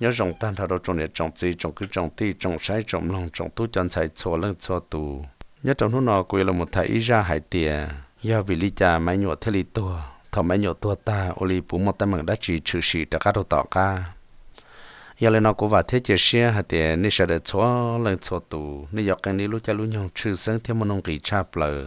Nyob zoo tag nrho rau tsoom niam tsoom txiv, tsoom kwv tsoom tij, tsoom saib tsoom mloog, tsoom tub cov ntxhais txhua leej txhua tus. Nyob rau hnub no kuv yuav los mus tham ib zaj hais tias yog vim li cas Maiv Nyuam thiaj li tuag, thaum Maiv Nyuam tuag tag ua li puas muaj teeb meem dab tsi tshwm sim rov qab rau tom qab. Yog li no kuv vam thiab cia siab hais tias nej sawv daws txhua leej txhua tus nej yuav qee nej lub caij lub nyoog tshwj xeeb thiab muaj nuj nqis tshaj plaws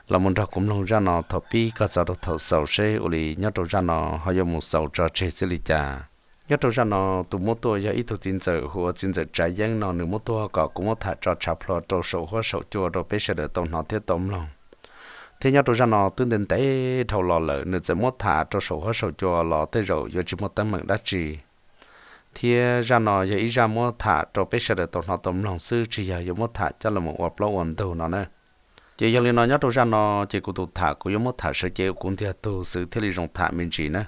los mus nrog kuv mloog zaj no thaum pib kom txog rau thaum xaus seb ua li nyob rau zaj no ho yuav mus xaus tso tseg txij li cas. Nyob rau zaj no tus muab tuaj yog ib tug txiv ntxawm hu ua txiv ntxawm Tsav Yeeb no, nws muab tuaj kom kuv muab tham tso tshav plho rau saum huab saum cua rau peb sawv daws tau hnov thiab tau mloog. Thiab nyob rau zaj no twb ntev ntev dhau los lawm, nws txawm muab tham rau saum huab saum cua los tej zaum yuav tsis muaj teeb meem dab tsi. Thiab zaj no yog ib zaj muab tham rau peb sawv daws tau hnov tau mloog xwb, tsis yog yuav muab tham coj los ua plaub ua ntug no na. Ces yog li no nyob rau zaj no ces kuv tus tham kuv yuav muab tham sawv cev ua kuv ntiag tug xwb thiaj li zoo tham me ntsis na.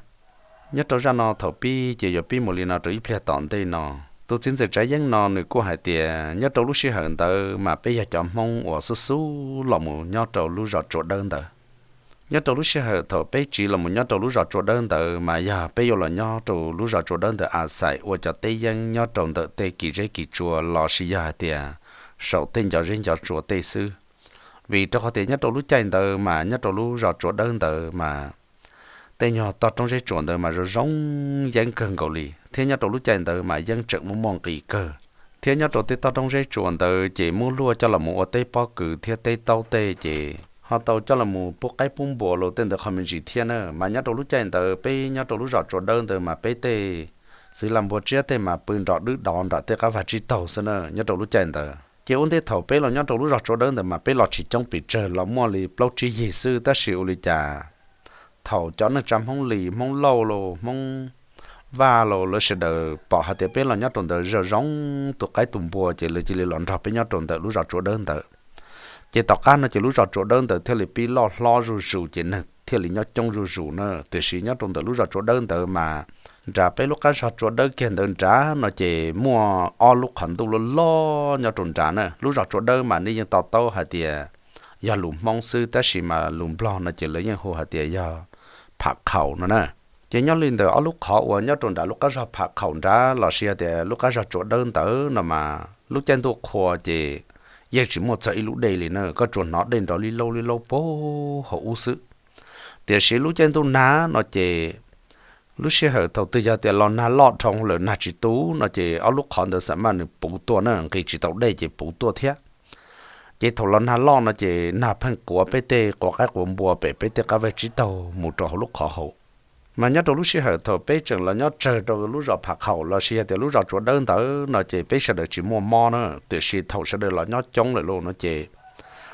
Nyob rau zaj no thaum pib ces yuav pib mus li no rau ib pliag tom ntej no. Tus txiv ntxawm Tsav Yeeb no nws kuj hais tias nyob rau lub sij hawm ntawd mas peb yog cov Hmoob uas xub xub los mus nyob rau lub zos Tsua Dawb ntawd. Nyob rau lub sij hawm thaum peb tsiv los mus nyob rau lub zos Tsua Dawb ntawd mas yog peb yuav los nyob rau lub zos Tsua Dawb ntawd a xais ua cov teb yeeb nyob rau ntawm tej kis zeb kis tsua los sis yog hais tias saum tej ncov zeb ncov tsua tej xwb. Vim rau qhov tias nyob rau lub caij ntawd mas nyob rau lub zos Tsua Dawb ntawd mas tej nyuag toj roob zeb tsuas ntawd mas zoo zoo yeeb kawg nkaus li, thiab nyob rau lub caij ntawd mas yeeb tseem muaj muaj nqis kawg. Thiab nyob rau tej toj roob zeb tsuas ntawd ces muab luaj coj los mus ua teb pob kws thiab teb taub tej ces ho tau coj los mus pub qaib pub npua los tej ntawd qhov me ntsis thiab na. Mas nyob rau lub caij ntawd peb nyob rau lub zos Tsua Dawb ntawd mas peb tej txiv lam npua tsiab tej mas pw nrov dwb dov nram tej qab vag tsib taug xwb na nyob rau lub caij ntawd. Ces ua ntej thaum peb los nyob rau lub zos Tsua Dawb ntawd mas peb los tsis coob pes tsawg, los muaj li plaub tsib yig xwb, tab sis ua li cas thaum cov neej tsa Hmoob Lis, Hmoob Lauj los Hmoob Vaj los lawv sawv daws pom hais tias peb los nyob rau ntawd zoo zoo tus qaib tus npua ces lawv cia li los nrog peb nyob rau ntawm lub zos Tsua Dawb ntawd. Ces tom qab no ces lub zos Tsua Dawb ntawd thiaj li pib loj hlob zuj zus ces neeg thiaj li nyob coob zuj zus na. Tiam sis nyob rau ntawm lub zos Tsua Dawb ntawd mas nrad peb lub qab zos Tsua Dawb kiag ntawd nrad no ces muaj ob lub qhov ntuj loj loj nyob rau nrad na. Lub zos Tsua Dawb mas nej yeej to taub hais tias yog lus Hmoob xwb, tab sis mas lus Nplog no ces lawv yeej hu hais tias yog Pham Khaum no na. Ces nyob li ntawm ob lub qhov uas nyob rau nrad lub qab zos Pham Khaum nrad los sis yog tias lub qab zos Tsua Dawb ntawd no mas lub caij ntuj qhua ces yeej tsis muaj txog ib lub dej li na, koj tsuas hnov dej nrov li laub li laub puag hauv ub xwb. Tiam sis lub caij ntuj nag no ces lub sij hawm thaum twg yog tias los nag loj dhau lawm nag tsis tu no ces ob lub qhov ntawd xam maj nws puv tuaj na, nqis tsis tau dej ces puv tuaj thiab. Ces thaum los nag loj no ces nag pheej kuav peb tej quav qaib quav npua pem peb tej qab vag tsib taug mus rau hauv lub qhov hauv. Mas nyob rau lub sij hawm thaum peb tseem los nyob tsawg rau lub zos Pham Khaum los sis yog tias lub zos Tsua Dawb ntawd no ces peb sawv daws tsis muaj mob na, tiam sis thaum sawv daws los nyob coob lawm lauj no ces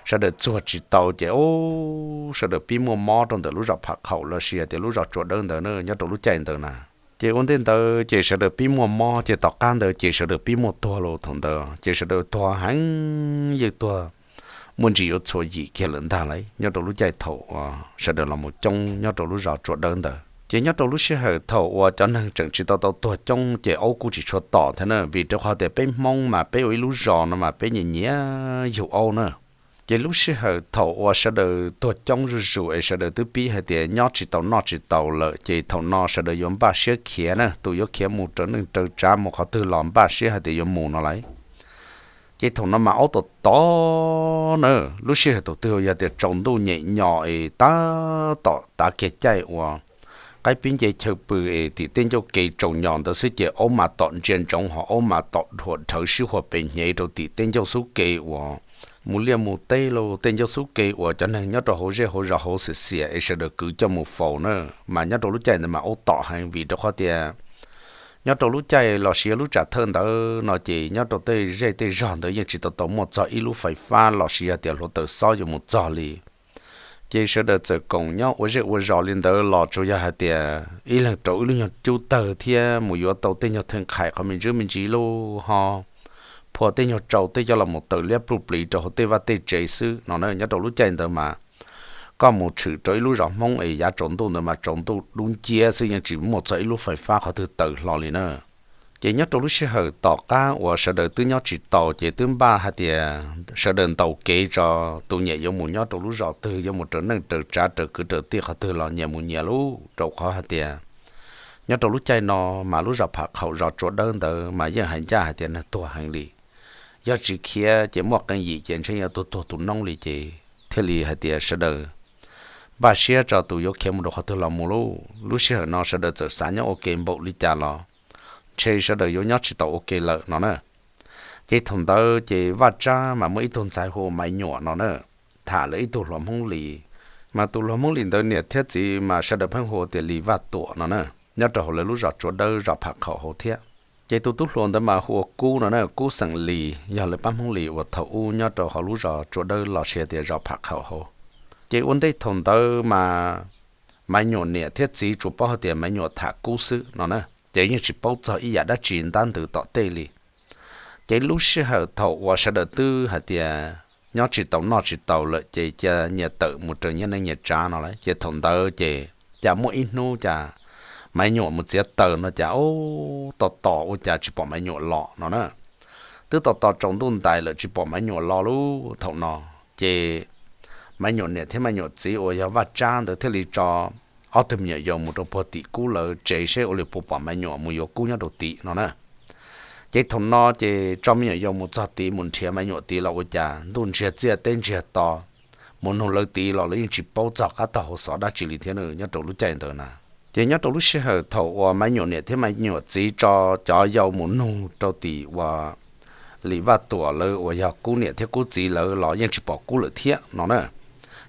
sawv daws txuag tsis tau ces sawv daws pib muaj mob rau ntawm lub zos Pham Khaum los sis yog tias lub zos Tsua Dawb ntawd na nyob rau lub caij ntawd na. Ces ua ntej ntawd ces sawv daws pib muaj mob ces tom qab ntawd ces sawv daws pib muaj tuag los thaum ntawd ces sawv daws tuag heev yeej tuag muaj ntsis yuav txhua yim kiag lawm ntag lauj nyob rau lub caij thaum uas sawv daws los mus coob nyob rau lub zos Tsua Dawb ntawd. Ces nyob rau lub sij hawm thaum uas cov neeg tseem tsis tau tau tuag coob ces aub kuj tsis tshua tom thiab na, vim rau qhov tias peb Hmoob mas peb ua ib lub zos no mas peb nyiam nyiam yug aub na. Ces lub sij hawm thaum uas sawv daws tuag coob zuj zus es sawv daws twb pib hais tias nyob tsis tau noj tsis tau lawm ces thaum no sawv daws yuav npaj siab khiav na, tus yuav khiav mus raws neej raws tsav mus qhov twg los npaj siab hais tias yuav mus no lauj. Ces thaum no mas aub tom tom na, lub sij hawm thaum twg yog tias tsaus ntuj nyem nyos es tab tom tav kiag caij uas qaib pib nce chaw pw es tim tej ncauj ke tsaus nyos ntawd xwb ces aub mas tom ntsia ntsoov ho aub mas tom dhuam dhawv sib huas pes hnyev rau tim tej ncauj xub ke uas mus liaj mus teb los tej ncauj xub ke uas cov neeg nyob rau hauv zej hauv zos hauv xiam xiam es sawv daws kwv coj mus faus na. Mas nyob rau lub caij ntawd mas aub tom heev vim rau qhov tias nyob rau lub caij los sis lub tsam thawj ntawd no ces nyob rau tej zej tej zog ntawd yeej tsis tau tau muaj txog ib lub fais fab los sis yog tias hluav taws xob yuav mus txog li. Ces sawv daws txawm koom nyob ua zej ua zos li ntawd los tsuas yog hais tias ib leeg rauv ib lub nyuag cub tawg thiab mus yuav tau tej nyuag theej qhais qhov me ntsis me ntsis los ho phua tej nyuag tsau tej coj los mus taws liab pluj plis rau hauv tej vaj tej tsev xwb no na. Nyob rau lub caij ntawd mas koj mus tshwm rau ib lub zos Hmoob es yav tsaus ntuj ntawd mas tsaus ntuj dub nciab xwb yeej tsis muaj txog ib lub fais fab qhov twg taws hlo li na. Ces nyob rau lub sij hawm tom qab uas sawv daws twb nyob tsis tau ces twb npaj hais tias sawv daws ntaus kev tso, tus nyiam yuav mus nyob rau lub zos twg yuav mus raws neej raws tsav raws kwv raws tij qhov twg los nyias mus nyias lauj, rau qhov hais tias Nyob rau lub caij no mas lub zos Pham Qhaum zos Tsua Dawb ntawd mas yeej hais ncaj hais tias nws tuag heev li. Yog tsis khiav ces muaj qee yim ces ntshe yuav tuag tuag tus noob li ces thiaj li hais tias sawv daws npaj siab tso tus yuav khiav mus rau qhov twg los mus lauj. Lub sij hawm no sawv daws txawm xav nyob ua ke npaum li cas los ntshe sawv daws yuav nyob tsis tau ua ke lawm no na. Ces thaum ntawd ces Vaj Tsab mas muaj ib tug ntxhais hu ua Maiv Nyuam no na, tham lawv ib tug hluas Hmoob Lis, mas tus hluas Hmoob Lis ntawd niam thiab txiv mas sawv daws pheej hu tias Lis Vaj Tuam no na, nyob rau hauv lawv lub zos Tsua Dawb zos Pham Qhaum hauv thiab. Ces tus tub hluas ntawd mas hu ua Kub no na, Kub xeem Lis, yog lawv pab Hmoob Lis uas thaum ub nyob rau hauv lub zos Tsua Dawb los sis tias zos Pham Qhaum hauv. Ces ua ntej thaum ntawd mas Maiv Nyuam niam thiab txiv tsuas paub hais tias Maiv Nyuam tham Kub xwb no na, ces yeej tsis paub txog ib yam dab tsi ntab ntws tom tej li. Ces lub sij hawm thaum uas sawv daws twb hais tias nyob tsis tau noj tsis tau lawm ces cia nyias tawm mus raws nyias neej nyias tsav no lawm, ces thaum ntawd ces cas muaj ib hnub cas Maiv Nyuam mus txiav taws no cas ub, tos tos ua cas tsis pom Maiv Nyuam los no na. Twb tos tos tsaus ntuj ntais lawm tsis pom Maiv Nyuam los lub thaum no, ces Maiv Nyuam niam thiab Maiv Nyuam txiv uas yog Vaj Tsab ntawd thiaj li tso ob tug me nyuam yaus mus rau puag tim Kub lawv tsev seb ua li puas pom Maiv Nyuam mus yuav Kub nyob rau tim no na. Ces thaum no ces tso me nyuam yaus mus txog tid mus nrhiav Maiv Nyuam tid los ua cas ntuj ntsiag txiaj teb ntsiag to, mus nug lawv tid los lawv yeej tsis paub txog qab tog hauv xov dab tsi li thiab nyob rau lub caij ntawd na. Ces nyob rau lub sij hawm thaum uas Maiv Nyuam niam thiab Maiv Nyuam txiv tso cov yau mus nug rau tim uas Lis Vaj Tuam lawv uas yog Kub niam thiab Kub txiv lawv los yeej tsis pom Kub lawm thiab no na.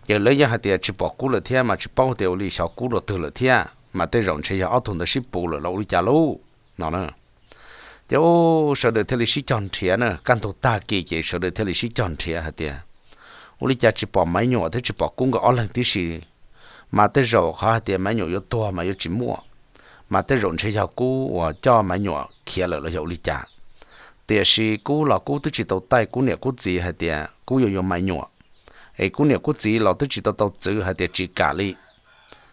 Ces lawv yeej hais tias tsis pom Kub lawm thiab mas tsis paub tias ua li xyov Kub dua twg lawm thiab, mas tej zaum ntshe yog ob tug ntawd sib pus lawm los ua li cas lauj no na. Ces sawv daws thiaj li sib cog nrhiav na, kaj ntug tag kis ces sawv daws thiaj li sib cog nrhiav hais tias ua li cas tsis pom Maiv Nyuam thiab tsis pom Kub nkawd ob leeg tib si, mas tej zaum qhov hais tias Maiv Nyuam yuav tuag mas yuav tsis muaj, mas tej zaum ntshe yog Kub uas coj Maiv Nyuam khiav lawm los yog ua li cas. Tiam sis Kub los Kub twb tsis tau taij Kub niam Kub txiv hais tias Kub yuav yuav Maiv Nyuam, es Kub niam Kub txiv los twb tsis tau tau txwv hais tias tsis kam li.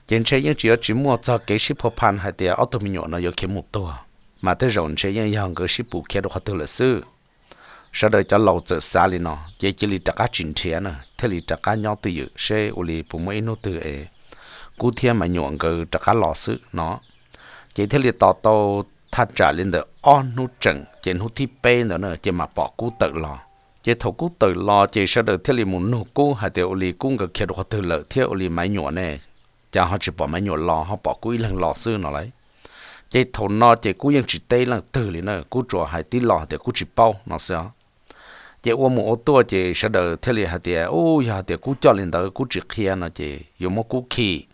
Ces ntshe yeej tsis yuav tsis muaj txog kev sib phua phan hais tias ob tug me nyuam no yuav khiav mus tuag, mas tej zaum ntshe yeej yog nkawd sib pus khiav rau qhov twg lawm xwb. Sawv daws cov laus txawm xav li no ces cia li rov qab tsis nrhiav na, thiaj li rov qab nyob twj ywm seb ua li puas muaj ib hnub twg es Kub thiab Maiv Nyuam nkawd rov qab los xwb no. Ces thiaj li tos tau thaj tsam li ntawm ob hnub tseem, ces hnub thib peb ntawd na ces mam pom Kub tawm los. Ces thaum Kub tawm los ces sawv daws thiaj li mus nug Kub hais tias ua li Kub nkawd khiav rau qhov twg lawm thiab ua li Maiv Nyuam ne, cas ho tsis pom Maiv Nyuam los ho pom Kub ib leeg los xwb no lauj. Ces thaum no ces Kub yeej tsis teb leej twg li na, Kub tsuas hais tib lo hais tias Kub tsis paub no xwb os. Ces ua mus ua tuaj ces sawv daws thiaj li hais tias ub, yog hais tias Kub coj li ntawd Kub tsis qhia no ces yuav muab Kub khi,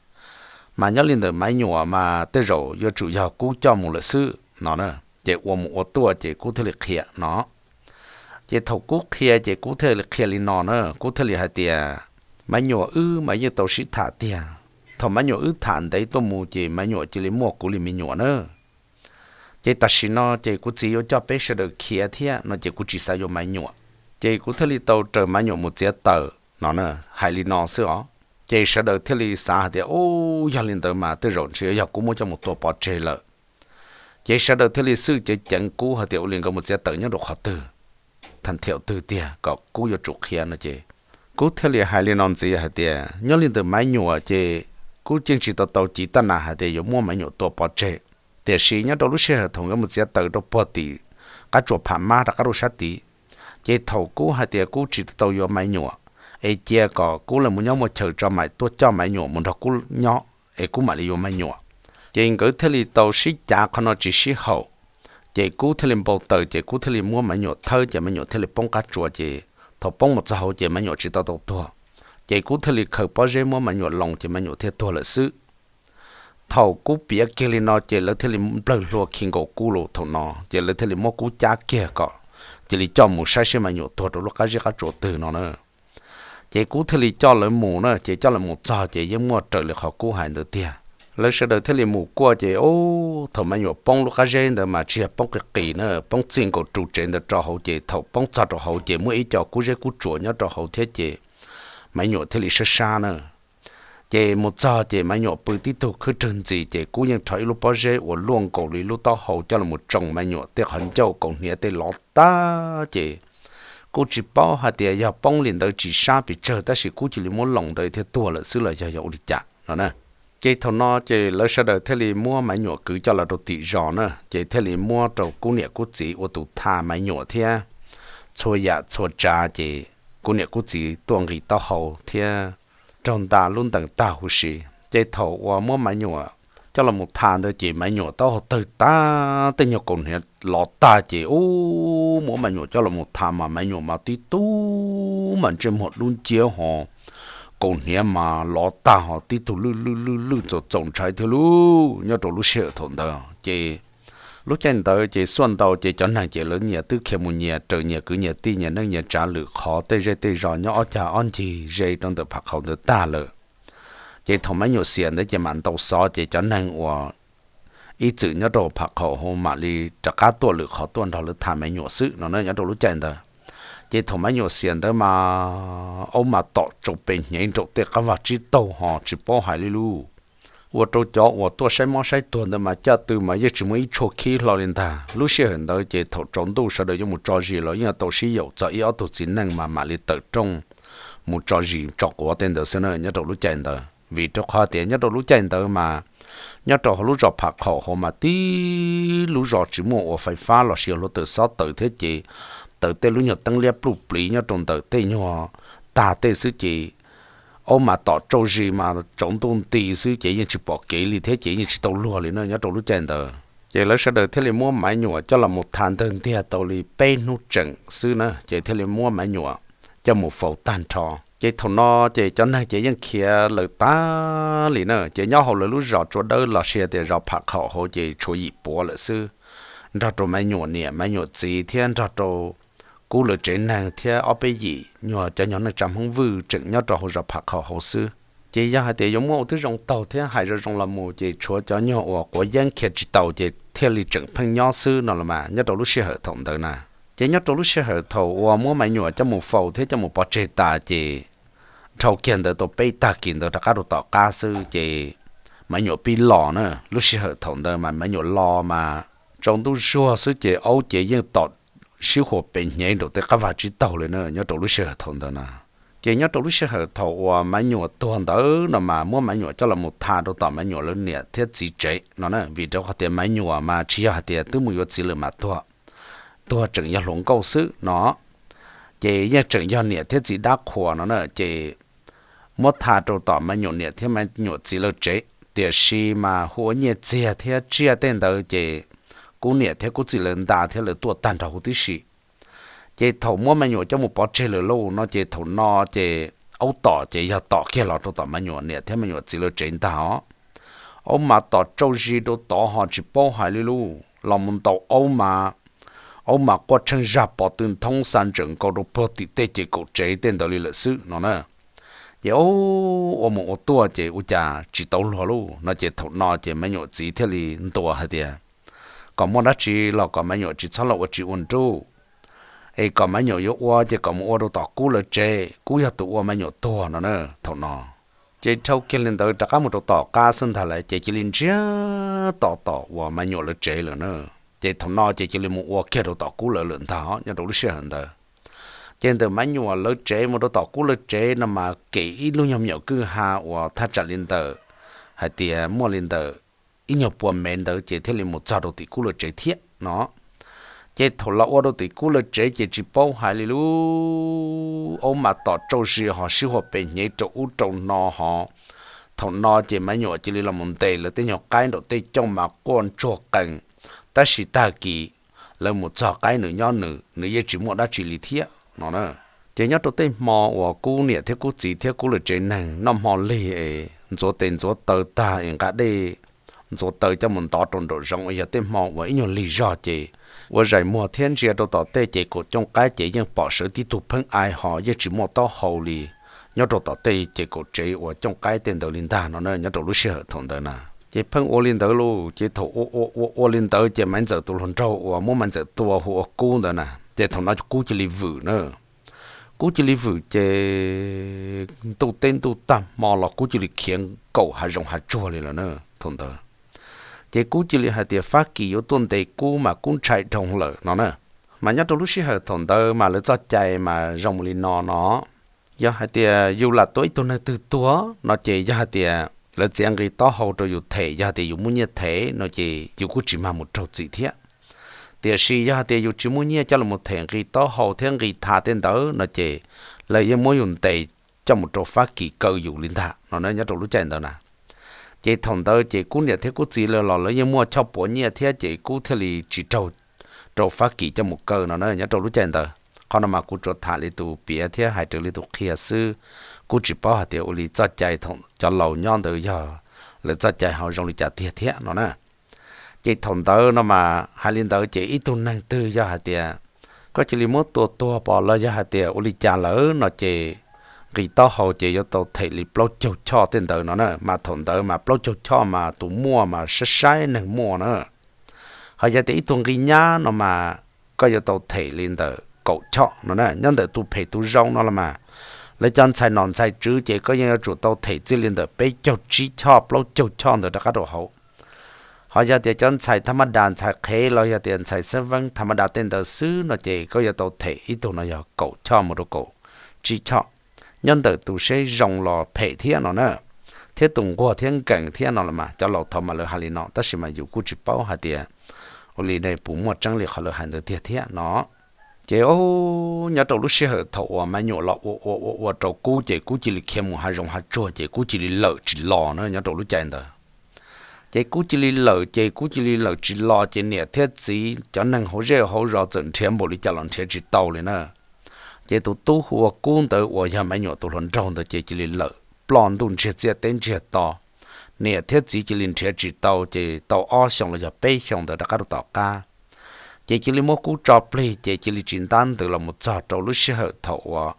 mas nyob li ntawm Maiv Nyuam mas tej zaum yuav tsum yog Kub coj mus lawm xwb no na. Ces ua mus ua tuaj ces Kub thiaj li qhia no. Ces thaum Kub qhia ces Kub thiaj li qhia li no na, Kub thiaj li hais tias Maiv Nyuam wb mas yeej tau sib tham tiag. Thaum Maiv Nyuam wb tham ntev tuaj mus ces Maiv Nyuam cia li muaj kuv li me nyuam na. Ces tam sim no ces kuv txiv yuav coj peb sawv daws khiav thiab no ces kuv tsis xav yuav Maiv Nyuam, ces kuv thiaj li tau raws Maiv Nyuam mus txiav taws no na. Hais li no xwb os. Ces sawv daws thiaj li xav hais tias ub, yog li ntawd mas tej zaum ntshe yuav yog Kub muab coj mus tua pov tseg lawm. Ces sawv daws thiaj li xwj ceev ceev Kub hais tias ua li nkawd mus txiav taws nyob rau qhov twg, tham thiam twg tiag kom Kub yuav tsum qhia no ces Kub thiaj li hais li no ntxiv hais tias nyob li ntawm Maiv Nyuam ces Kub yeej tsis tau tau civ taj nas hais tias yuav muab Maiv Nyuam tua pov tseg. Tiam sis nyob rau lub sij hawm thaum nkawd mus txiav taws rau puag tim qab tsuas Pham Mab rov qab rau sab tid, ces thaum Kub hais tias Kub tsis tau tau yuav Maiv Nyuam, es cia kom Kub lawv mus nyob muaj chaw tso mam tuaj coj Maiv Nyuam mus nrog Kub nyob es Kub mam li yuav Maiv Nyuam. Ces nkawd thiaj li tau sib cav qhov no tsis sib haum. Ces Kub thiaj li npau taws ces Kub thiaj li muab Maiv Nyuam thawb ces Maiv Nyuam thiaj li poob qab tsuas ces thaum poob mus txog hauv ces Maiv Nyuam tsis tau tau tuag. Ces Kub thiaj li khaws pob zeb muab Maiv Nyuam loo ces Maiv Nyuam thiaj tuag lawm xwb. Thaum Kub piav kiag li no ces lawv thiaj li nplawg hlua khi nkaus Kub los thaum no ces lawv thiaj li muab Kub cab kiag kom cia li coj mus saib seb Maiv Nyuam tuag rau lub qab zeb qab tsuas twg no na. Ces Kub thiaj li coj lawv mus na, ces coj lawv mus txog ces yeej muaj raws li qhov Kub hais ntawd tiag. Lawv sawv daws thiaj li mus kuaj ces ub, thaum Maiv Nyuam poob lub qab zeb ntawd mas tsis yog poob qis qis na, poob txij nkaus ru tsev ntawd rau hauv ces thaum poob txog rau hauv ces muaj ib co kub zeb kub tsuas nyob rau hauv thiab ces Maiv Nyuam thiaj li sab sab na. Ces mus txog ces Maiv Nyuam pw tib tug khwb rwg ntxis ces Kub yeej rho ib lub pob zeb uas luaj nkaus li lub taub hau coj los tsoo Maiv Nyuam tej qhov ncauj kaus hniav tej lov tag ces Kub tsis paub hais tias yog poob li ntawd tsis sab pes tsawg tab sis Kub cia li muab loo ntawd thiaj tuag lawm xwb los yog yog ua li cas no na. Ces thaum no ces lawv sawv daws thiaj li muab Maiv Nyuam kwv coj los rau tim zos na, ces thiaj li muab rau Kub niam Kub txiv ua tus tham Maiv Nyuam thiab txhua yam txhua tsav. Ces Kub niam Kub txiv tuaj nqis taub hau thiab raug nta lub ntees tag huv si. Ces thaum uas muab Maiv Nyuam coj los mus tham ntawd ces Maiv Nyuam taub hau tawg tag, tej nyuag kaus hniav lov tag ces ub, muab Maiv Nyuam coj los mus tham mas Maiv Nyuam mas tib tug mas ntsej muag dub nciab ho kaus hniav mas lov tag ho tib tug lwj lwj lwj lwj txaus txaus ntshai thiab lauj. Nyob rau lub sij hawm thaum ntawd ces lub caij ntawd ces xuaj ntau ces cov neeg ces lawv nyias twb khiav mus nyias raws nyias kwv nyias tij nyias neej nyias tsav lwm qhov tej zej tej zos nyob ob cag ob ncig ze rau ntawm Pham Qhaum ntawd tag lawm. Ces thaum Maiv Nyuam xiam ntawd ces mam ntaus xov ces cov neeg uas ib txwm nyob rau Pham Qhaum hauv mam li rov qab tuaj lwm qhov tuaj nrog lawv tham Maiv Nyuam xwb no na nyob rau lub caij ntawd. Ces thaum Maiv Nyuam xiam ntawd mas aub mas tom tsau pes hnyev nraum tej qab vag tsib taug ho tsis paub hais li lauj. Ua rau cov uas tuaj saib mob saib tuag ntawd mas caj tw mas yeej tsis muaj ib tshuaj khib hlo li ntag. Lub sij hawm ntawd ces thaum tsaus ntuj sawv daws yuav mus tso zis los yeej tau sib yaum txog ib ob tug txiv neej mas mam li tawm rooj mus tso zis tso quav tej ntawd xwb na nyob rau lub caij ntawd. Vim rau qhov tias nyob rau lub caij ntawd mas nyob rau hauv lub zos Pham Qhaum hauv mas tib lub zos tsis muaj ua fais fab los sis yog hluav taws xob taws thiab ces taws tej lub nyuag teeb liab pluj pliv nyob rau ntawm tej nyuag tag tej xwb ces aub mas tom tsau zis mas tsaus ntuj nti xwb ces yeej tsis pom kev li thiab ces yeej tsis tau luag li na nyob rau lub caij ntawd. Ces lawv sawv daws thiaj li muab Maiv Nyuam coj los mus tham ntawg ntiag tau li peb hnub tseem xwb na ces thiaj li muab Maiv Nyuam coj mus faus tag nrho. Ces thaum no ces cov neeg ces yeej khiav lawm tag li na ces nyob hauv lawv lub zos Tsua Dawb los sis tias zos Pham Qhaum hauv ces tshuav yim puav lawm xwb, nrog rau Maiv Nyuam niam Maiv Nyuam txiv thiab nrog rau Kub lawv tsev neeg thiab ob peb yim nyuag cov nyuag neej tsa Hmoob Vwj tseem nyob rau hauv zos Pham Qhaum hauv xwb. Ces yog hais tias yuav muab ua twb zoo taug thiab hais zoo zoo los mus ces tshuav cov nyuag uas quav yeeb khiav tsis taus ces thiaj li tseem pheej nyob xwb no los mas nyob rau lub sij hawm thaum ntawd na. Ces nyob rau lub sij hawm thaum uas muab Maiv Nyuam coj mus faus thiab coj mus pov tseg tas ces dhau kiag ntawd tau peb tag kis ntawd rov qab rau tom qab xwb ces Maiv Nyuam pib los na. Lub sij hawm thaum ntawd mas Maiv Nyuam los mas tsaus ntuj zuag xwb ces aub ces yeej tom sib huas pes hnyev nraum tej qab vag tsib taug li na nyob rau lub sij hawm thaum ntawd na. Ces nyob rau lub sij hawm thaum uas Maiv Nyuam tuag ntawd no mas muab Maiv Nyuam coj los mus tha rau tom Maiv Nyuam lawv niam thiab txiv tsev no na vim rau qhov tias Maiv Nyuam mas tsis yog hais tias twb mus yuav txiv lawm mas tuag, tuag tseem yog hluas nkauj xwb no. Ces yeej tseem yog niam thiab txiv dab qhuas no na ces muab tha rau tom Maiv Nyuam niam thiab Maiv Nyuam txiv lawv tsev. Tiam sis mas hu ua nyiaj txiag thiab tsiaj tej ntawd ces Kub niam thiab Kub txiv lawv nta thiab lawv tuaj tag nrho huv tib si. Ces thaum muab Maiv Nyuam coj mus pov tseg lawm lauj no ces thaum no ces aub tom ces yog tom kiag los rau tom Maiv Nyuam niam thiab Maiv Nyuam txiv lawv tsev ntag os. Aub mas tom tsau zis rau tod ho tsis paub hais li lauj, los mus ntaus aub mas, aub mas quaj tsheej zaj pov tw nthoob xa ntsaws nkaus rau puag tim tej ces kaum tsev tej ntawd li lawm xwb no na. Ces ua mus ua tuaj ces ua cas tsis tau luag lauj no ces thaum no ces Maiv Nyuam txiv thiaj li ntuas hais tias kom muaj dab tsi los kom Maiv Nyuam tsis txhob los ua tsis ua nruj, es kom Maiv Nyuam yuav ua ces kom mus ua rau tom Kub lawv tsev, Kub yog tus ua Maiv Nyuam tuag no na thaum no. Ces dhau kiag li ntawd rov qab mus rau tom qab xwb ntag lawm ces cia li ntsiag to tom uas Maiv Nyuam lawv tsev lawm na. Ces thaum no ces cia li mus ua kiag rau tom Kub lawv lawm ntag nyob rau lub sij hawm ntawd. Ces ntawm Maiv Nyuam lawv tsev mus rau tom Kub lawv tsev no mas kem ib lub nyuag me nyuam kwj ha uas thaj tsam li ntawm hais tias muaj li ntawm ib nyuag pua mev ntawd ces thiaj li mus txog rau tim Kub lawv tsev thiab no. Ces thaum los ua rau tim Kub lawv tsev ces tsis paub hais li lauj, aub mas tom tsau zis ho sib huas pes hnyev rau ub rau no ho. Thaum no ces Maiv Nyuam cia li los mus ntes lawv tej nyuag qaib nraum tej cooj mas quaj ntsuag qees, tab sis tag kis lawv mus txog qaib nws nyob nws, nws yeej tsis muaj dab tsi li thiab no na. Ces nyob rau tej hmo uas Kub niam thiab Kub txiv thiab Kub lawv tsev neeg noj hmo lig es ntxuav tes ntxuav taw tag es nqa dej ntxuav taw coj mus ntov rau nraum zoov uas yog tej hmo uas ib nyuag lig zog ces ua zais muag thiab ntsia rau tom tej ces kaum cooj qaib ces yeej pom sawv tib tug pheej ai ho yeej tsis muaj taub hau li nyob rau tom tej ces kaum tsev uas cooj qaib tej ntawd li ntag no na nyob rau lub sij hawm thaum ntawd na. Ces pheej ua li ntawd lauj, ces thaum ua ua ua ua li ntawd ces Maiv Ntxawm tus hluas nraug uas muab Maiv Ntxawm tua hu ua Kub ntawd na, ces thaum no Kub cia li vwm na. Kub cia li vwm ces ntuj teb ntuj tag hmo los Kub cia li khiav nkaum hav zoov hav tsuag li lawm na thaum ntawd. Ces Kub cia li hais tias Fab Kis yuav tuaj ntes Kub mas Kub ntshai dhau lawm no na. Mas nyob rau lub sij hawm thaum ntawd mas lawv txoj cai mas zoo mus li no no, yog hais tias yus lam tua ib tug neeg twg tuag no ces yog hais tias lawv txiav nqi taub hau rau yus them, yog hais tias yus muaj nyiaj them no ces yus kuj tsis mag mus raug txim thiab. Tiam sis yog hais tias yus tsis muaj nyiaj coj los them nqi taub hau thiab nqi tha tej ntawd no ces lawv yeej muab yus ntes coj mus rau Fab Kis kaw yus li ntag no na nyob rau lub caij ntawd na. Ces thaum ntawd ces Kub niam thiab Kub txiv lawv los lawv yeej muaj choj puav nyiaj thiab ces Kub thiaj li tsis raug rau Fab Kis coj mus kaw no na nyob rau lub caij ntawd. Qhov no mas kuv tsuas tham li tus piav thiab hais raws li tus qhia xwb, kuj tsis paub hais tias ua li txoj cai thaum cov laus nyob ntawd yog lawv txoj cai ho zoo li cas tiag thiab no na. Ces thaum ntawd no mas hais li ntawd ces ib tug neeg twg yog hais tias koj cia li muab tua tuag pom los yog hais tias ua li cas lawm no ces nqi taub hau ces yuav tau them li plaub caug choj tej ntawd no na. Mas thaum ntawd mas plaub caug choj mas tus muaj mas saib saib neeg muaj na. Ho yog tias ib tug nqi nyab no mas koj yuav tau them li ntawm kaum choj no na. Nyob ntawm tus phem tus zoo no los mas lawv cov ntxhais nom ntxhais tswv ces koj yeej yuav tsum tau them txij li ntawm peb caug tsib choj plaub caug choj ntawd rov qab rau hauv. Ho yog tias cov ntxhais tha maj das ntxhais qhev los yog tias ntxhais xeeb veeb tha maj das tej ntawd xwb no ces koj yuav tau them ib tug no yog kaum choj mus rau kaum tsib choj. Nyob ntawm tus seb zoo los phem thiab no na, thiab tus nquag thiab nkees thiab no los mas cov laus thaud mas lawv hais li no tab sis mas yus kuj tsis paub hais tias ua li ne puas muaj tseeb li qhov lawv hais ntawd tiag thiab no. Ces nyob rau lub sij hawm thaum uas Maiv Nyuam los ua ua ua ua rau Kub ces Kub cia li khiav mus hav zoov hav tsuag ces Kub cia li lawm tsis los na nyob rau lub caij ntawd. Ces Kub cia li lawm ces Kub cia li lawm tsis los ces niam thiab txiv cov neeg hauv zej hauv zos txawm nrhiav npaum li cas los nrhiav tsis tau li na. Ces tus tub hu ua Kub ntawd uas yog Maiv Nyuam tus hluas nraug ntawd ces cia li lawm ploj ntuj ntsiag txiaj teb ntsiag to. Niam thiab txiv cia li nrhiav tsis tau ces tau ob xyoos los yog peb xyoos ntawd rov qab rau tom qab. Ces cia li muab Kub tso plig ces cia li tsis ntab ntws los mus txog rau lub sij hawm thaum uas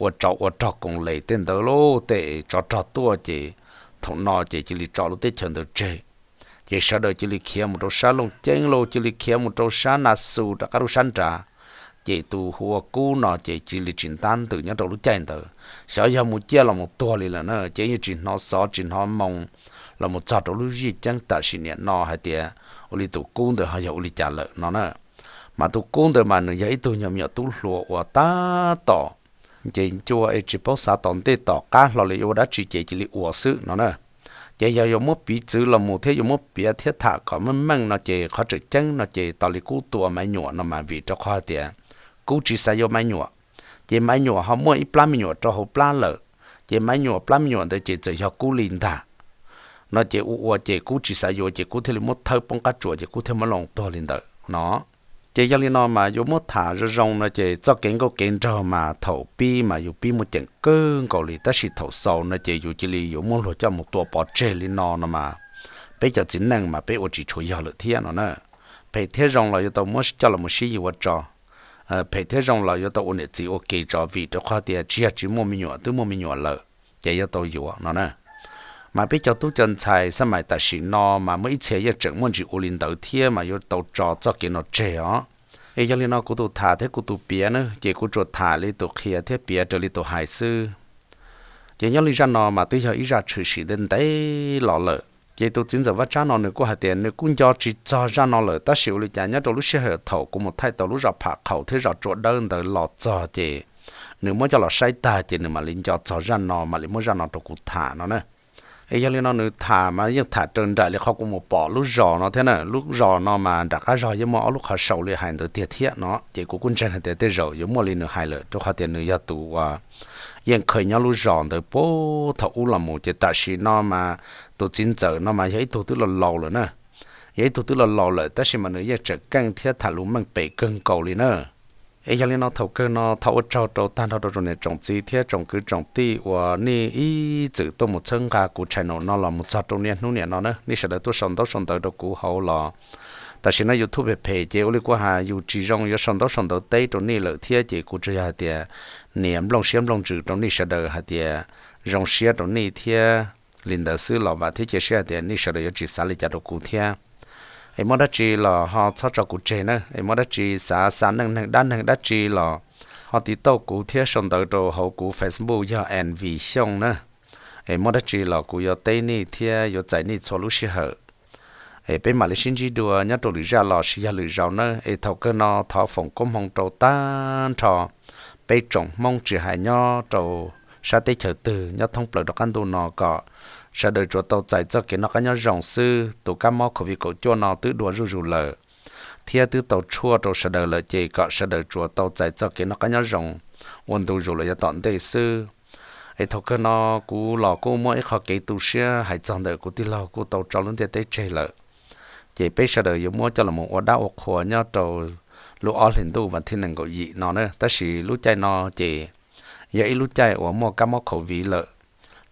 ua tsov ua rog koom les tej ntawd lauj, tej tsov rog tuaj ces thaum no ces cia li tso lub teb chaws ntawd tseg. Ces sawv daws cia li khiav mus rau sab Looj Ceeb lauj, cia li khiav mus rau sab Na Xus rov qab rau sab nrad. Ces tus hu ua Kub no ces cia li tsis ntab ntws nyob rau lub caij ntawd, xyov yog mus ciaj los mus tuag li lawm na, ces yeej tsis hnov xov tsis hnov moo los mus txog rau lub zij ceeb tam sim niam no hais tias ua li tus Kub ntawd ho yog ua li cas lawm no na. Mas tus Kub ntawd mas nws yog ib tug nyuag me nyuam tub hluas uas tab tom nce ncua es tsis paub xav tom ntej tom qab hlo li yuav ua dab tsi ces cia li ua xwb no na. Ces yog yuav muab piv txwv los mus thiab yuav muab piav thiab tham kom meej meej no ces qhov tseem ceeb no ces tos li Kub tua Maiv Nyuam no mas vim rau qhov hais tias Kub tsis xav yuav Maiv Nyuam, ces Maiv Nyuam ho muaj ib plab me nyuam rau hauv plab lawm, ces Maiv Nyuam plab me nyuam ntawd ces txawm yog Kub li ntag no ces ua ua ces Kub tsis xav yuav ces Kub thiaj li muab thawb poob qab tsuas ces Kub thiaj muab loo tuag li ntawd no. Ces yog li no mas yuav muab tham zoo zoo no ces txoj kev nkauj kev nraug mas thaum pib mas yus pib muaj ceem kawg nkaus li tab sis thaum xaus no ces yus cia li yuav muab luag coj mus tua pov tseg li no no mas peb cov txiv neej mas peb ua tsis tshua yog lawm thiab no na. Phem thiab zoo los yuav tau muab coj los mus sib yuav tso, phem thiab zoo los yuav tau ua niam txiv ua ke tso vim rau qhov tias tsis yog tsis muaj me nyuam twb muaj me nyuam lawm ces yuav tau yuav no na. Mas peb cov tub cov ntxhais xab mais tam sim no mas muaj ib txhia yeej tseem muaj ntsis ua li ntawd thiab mas yuav tau tso txoj kev no tseg os. Es yog li no kuv tus tham thiab kuv tus piav na ces kuv tsuas tham li tus qhia thiab piav raws li tus hais xwb. Ces nyob li zaj no mas twb yog ib zaj tshwm sim ntev ntev los lawm. Ces tus txiv ntxawm Vaj Tsab no nws kuj hais tias nws kuj nco tsis txog zaj no lawm tab sis ua li cas nyob rau lub sij hawm thaum kuv mus thaij tau lub zos Pham Qhaum thiab zos Tsua Dawb ntawd los txog ces nws muab coj los saib tag ces nws mam li nco txog zaj no mam li muab zaj no rau kuv tham no na. Es yog li no nws tham mas yeej tham raws nraim li qhov kuv mus pom lub zos no thiab na. Lub zos no mas nram qab zog yeej muaj ob lub qhov sau li hais ntawd tiag thiab no ces kuv kuj ntseeg hais tias tej zaum yuav muaj li nws hais lawm rau qhov tias nws yog tus uas yeej kha nyob lub zos ntawd puag thaum ub los mus ces tam sim no mas tus txiv ntxawm no mas yog ib tug twb laus laus lawm na. Yog ib tug twb laus laus lawm tab sis mas nws yeej tseem keej thiab tham lus meej pem kawg nkaus li na. Es yog li no thaum kawg no thov ua tsaug rau tag nrho rau tsoom niam tsoom txiv thiab tsoom kwv tsoom tij uas nej ib txwm tuaj mus txhawb nqa kuv channel no los mus txog rau niaj hnub niam no na, nej sawv daws tuaj sau ntaub sau ntawv rau kuv hauv los tam sim no YouTube phem phem ces ua li kuv hais yus tsis zoo yuav sau ntaub sau ntawv teb rau nej lawm thiab ces kuv tsuas yog hais tias nias nplooj siab nplooj ntsws rau nej sawv daws hais tias zoo siab rau nej thiab li ntawd xwb los vam thiab cia siab hais tias nej sawv daws yuav tsis xav li cas rau kuv thiab. Es muaj dab tsi los ho txhob tso kuv tseg na, es muaj dab tsi xav xa neej neeg dab neeg dab tsi los ho tiv tauj kuv thiab sau ntawv rau hauv kuv Facebook yog N V Xyooj na. Es muaj dab tsi los kuv yuav teb nej thiab yuav txais nej txhua lub sij hawm. Es peb mam li sib ntsib dua nyob rau lwm zaj los sis yog lwm zaus nawb. Es thaum kawg no thov foom koob hmoov rau tag nrho peb tsoom Hmoob tsis hais nyob rau sab teb chaws twg nyob thoob plaws rov qab ntuj no kom sawv daws tsuas tau txais txoj kev noj qab nyob zoo xwb. Tus kab mob covid kaum cuaj no twb dua zuj zus lawm thiab twb tau tshuaj rau sawv daws lawm, ces kom sawv daws tsuas tau txais txoj kev noj qab nyob zoo ua ntu zus lawm yav tom ntej xwb. Es thaum kawg no kuv los kuj muaj ib qho kev tu siab hais txog ntawm kuv tij laug kuj tau tso lub ntiaj teb tseg lawm, ces peb sawv daws yuav muab coj los mus ua dab ua qhua nyob rau lub ob hlis ntuj vas thib nees nkaum yim no na. Tab sis lub caij no ces yog ib lub caij uas muaj kab mob covid lawm,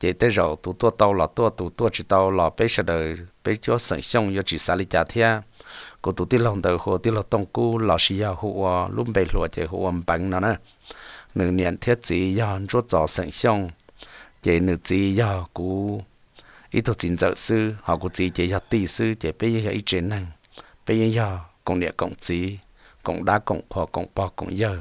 ces tej zaum tus tuaj tau los tuaj, tus tuaj tsis tau los peb sawv daws peb cuab xeem Xyooj yuav tsis xav li cas thiab. Kuv tus tij laug ntawd hu ua tij laug Tooj Kub los sis yog hu ua lub npe hluas ces hu ua Npeev no na. Nws niam thiab txiv yog Ntsuab Txos xeem Xyooj, ces nws txiv yog kuv ib tug txiv ntxawm xwb, ho kuv txiv ces yog tij xwb, ces peb yeej yog ib tsev neeg, peb yeej yog koom niam koom txiv, koom dab koom qhua, koom pog koom yawg.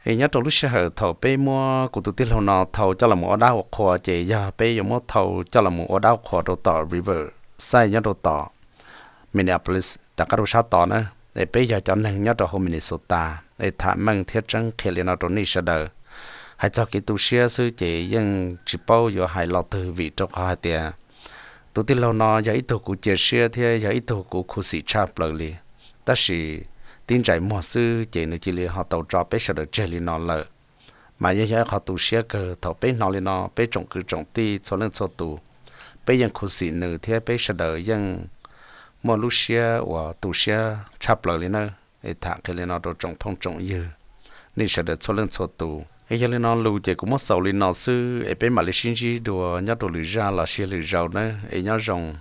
Es nyob rau lub sij hawm thaum peb muab kuv tus tij laug no thau coj los mus ua dab ua qhua ces yog peb yuav muab thau coj los mus ua dab ua qhua rau tom Riverside nyob rau tom Minneapolis rov qab rau sab tod na. Es peb yog cov neeg nyob rau hauv Minnesota, es tham meej thiab tseeb qhia li no rau nej sawv daws. Hais txog kev tu siab xwb ces yeej tsis paub yuav hais lo twg vim rau qhov hais tias tus tij laug no yog ib tug kuv cia siab thiab yog ib tug kuv khuv xim tshaj plaws li. Tab sis tib ntsais muag xwb ces nws cia li ho tau tso peb sawv daws tseg li no lawm. Mas yeej yog ib qho tu siab kawg thaum peb hnov li no, peb tsoom kwv tsoom tij txhua leej txhua tus, peb yeej khuv xim nws thiab peb sawv daws yeej muaj lub siab uas tu siab tshaj plaws li na. Es tham qhia li no rau tsoom phooj tsoom ywg, nej sawv daws txhua leej txhua tus. Es yog li no lus ces kuv muab xaus li no xwb, es peb mam li sib ntsib dua nyob rau lwm zaj los sis lwm zaus na. Es nyob zoo.